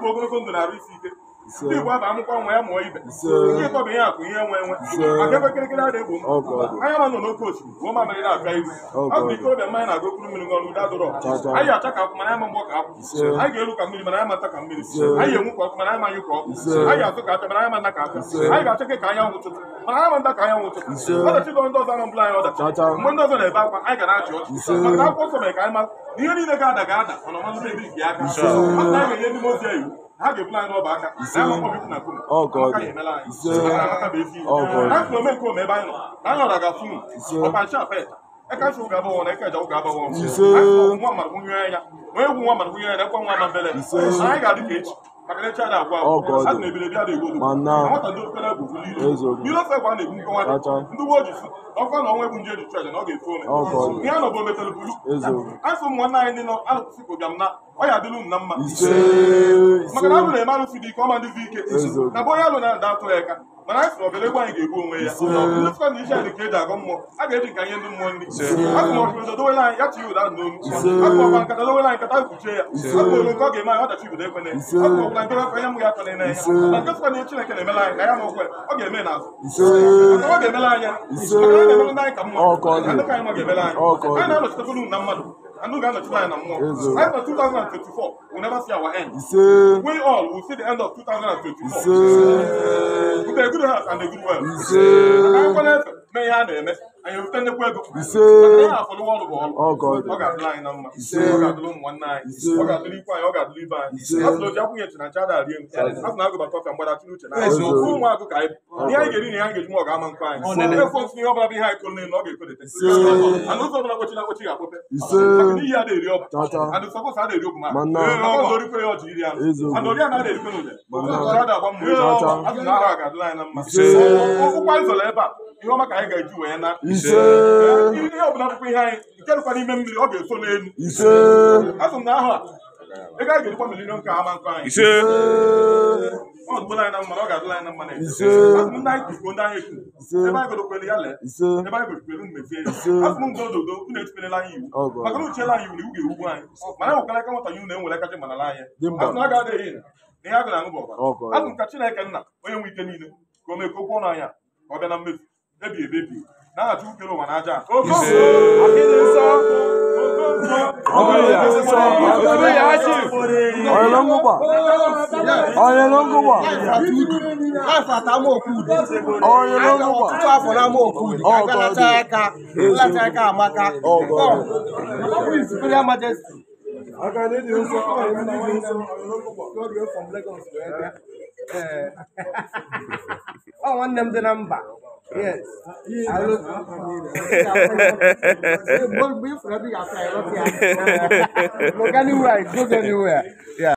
bụ ogologo ndụ na-arụ isi ike. Ndị Igbo aba amụkwa nwa ya mụọ ibe. Nke ịtọ bụ ihe akụ ihe enwe enwe. Maka ebe kịrịkịrị a na-egbo m. Anya ma nọ n'oke osimiri, gbuo mamịrị na-abịa iru. Ọ bụ ikorobịa mmanya na-agụ okpuru mmiri n'ọnụ udo adụrọ. Anyị acha ka akwụ mana anyị ma mgbọ ka akwụ. Anyị ga-eru ka mmiri mana anyị ma nta ka mmiri. Anyị ga-enwu ka ọkụ mana anyị ma anyụ ka ọkụ. Anyị ga-atụ ka apịa mana anyị ma nna ka apịa. Anyị ga-acha ka anyanwụ ụtụtụ mana anyị ma nta ka anyanwụ ụtụtụ. Ọdachi gọ ndị ọzọ anọ mbụla anyị ọdachi. Mgbe ndị ọzọ na-ebe akwa, anyị ga na-achị ọchị. Maka na akwụkwọ nsọ mere ka anyị mara na ihe niile ga-ada ga-ada mana ọmanụ na-ebi nke aka. Ọ sị na anyị ga-enye ndị mmụọ ozi ya iwu. Ha ga-ebula anyị n'ọba aka. Na anyị makpọ bikwu na nkume. Amaka ya emela anyị. Maka na amaka bụ ezi ihe. Anyị sị na ome nke ome ebe anyị nọ. Na anyị ọra ga-afụ unu. Ọkpa nche apeta. Eka nche ụga abaghọ na eka eja ụga abaghọ. Anyị sị na nwa mmadụ gwunye anya. Onye egwu nwa mmadụ gwunye anya ekwe nwa ama mbele. Anyị ga-adị ka echi. Maka na echi adị agwụ agwụ. A sị na ebile adị egbu odogwu. Na nwata ndị ofere bụ buli ilo. Mmiri ofe egwu a na-egbu nkọwa dị. Ndị uwe ojii sị na ọkwa na ọnwa egbu nje eji chụ aja na ọ ga-efe ome. Ihe a nọ bụ ometelu bulu. Anyị sị ụmụ nwanne anyị ndị nọ alụsị ka ụbịam na ọ ya adịla unu na mma. Maka na alụ na-eme alụsị dị ike ọma ndị dị ike. Na bụ onye alụ na-ada atụ ya aka. Mana anyị sị na ọbịa egwu anyị ga-egbu onwe ya. Ndị sịkwa na isi anyị ka eji agọ mmụọ, a ga-eji nka nye ndị mmụọ nri. Asị m ọkụ ụzọ dowere anyị ya tinye ụda n'olu. Asị m ọkwa nkata dowere anyị nkata kpuchie ya. Asị m olu nke ọ ga-eme anyị ọdachi obodo ekwene. Asị m ọkwa nke ọkwa ya mụ ya atọ na-ene ya. Na nke sịkwa na ihe Chineke na-emela anyị na ya na okwe ọ ga-eme n'azụ. Maka na ọ ga-emela anyị maka na ọ ga-emela ndị anyị ka mma. Na ndị ka anyị ma ga-emela anyị. Anyị na-anọchitekwa unu na mmadụ. And we got to and more. After 2024, we'll never see our end. We all will see the end of 2024. With a good health and a good wealth. And you tend to go. Oh God. Ihe ọma ka anyị ga-eji wee na ihe ọbụla akwụkwọ ihe anyị nke dịkwa n'ime mmiri ọ ga-eso n'elu. Asụ m na ahụ a ego anyị ga-erikwa mililion ka ama nkọ anyị. Ọ dụgbona anyị na mma na ọ ga-adụla anyị na mma na asụ m ndị anyị kwukwo ndị anyị ekwu ebe anyị godokwere ya lee ebe anyị godokwere mmezie ya. Asụ m ndị ododo unu echipelela anyị iwu maka na uchiela anyị iwu na iwu ga-ewugbu anyị mana enwekwara aka nwata nye unu enwere aka ji manala anyị. Asụ na a ga-adịghị na ihe agụ na-aṅụ bụ ọbara. Asụ m ka Chineke nna onye nwe ike niile ka o mee ka okwu ọnụ anyị ka ọ bịa na mmezu ebi ebi ebi na ukere ụwa na aja. Oh, one them the number. Yes. Look anywhere, go anywhere. Yeah.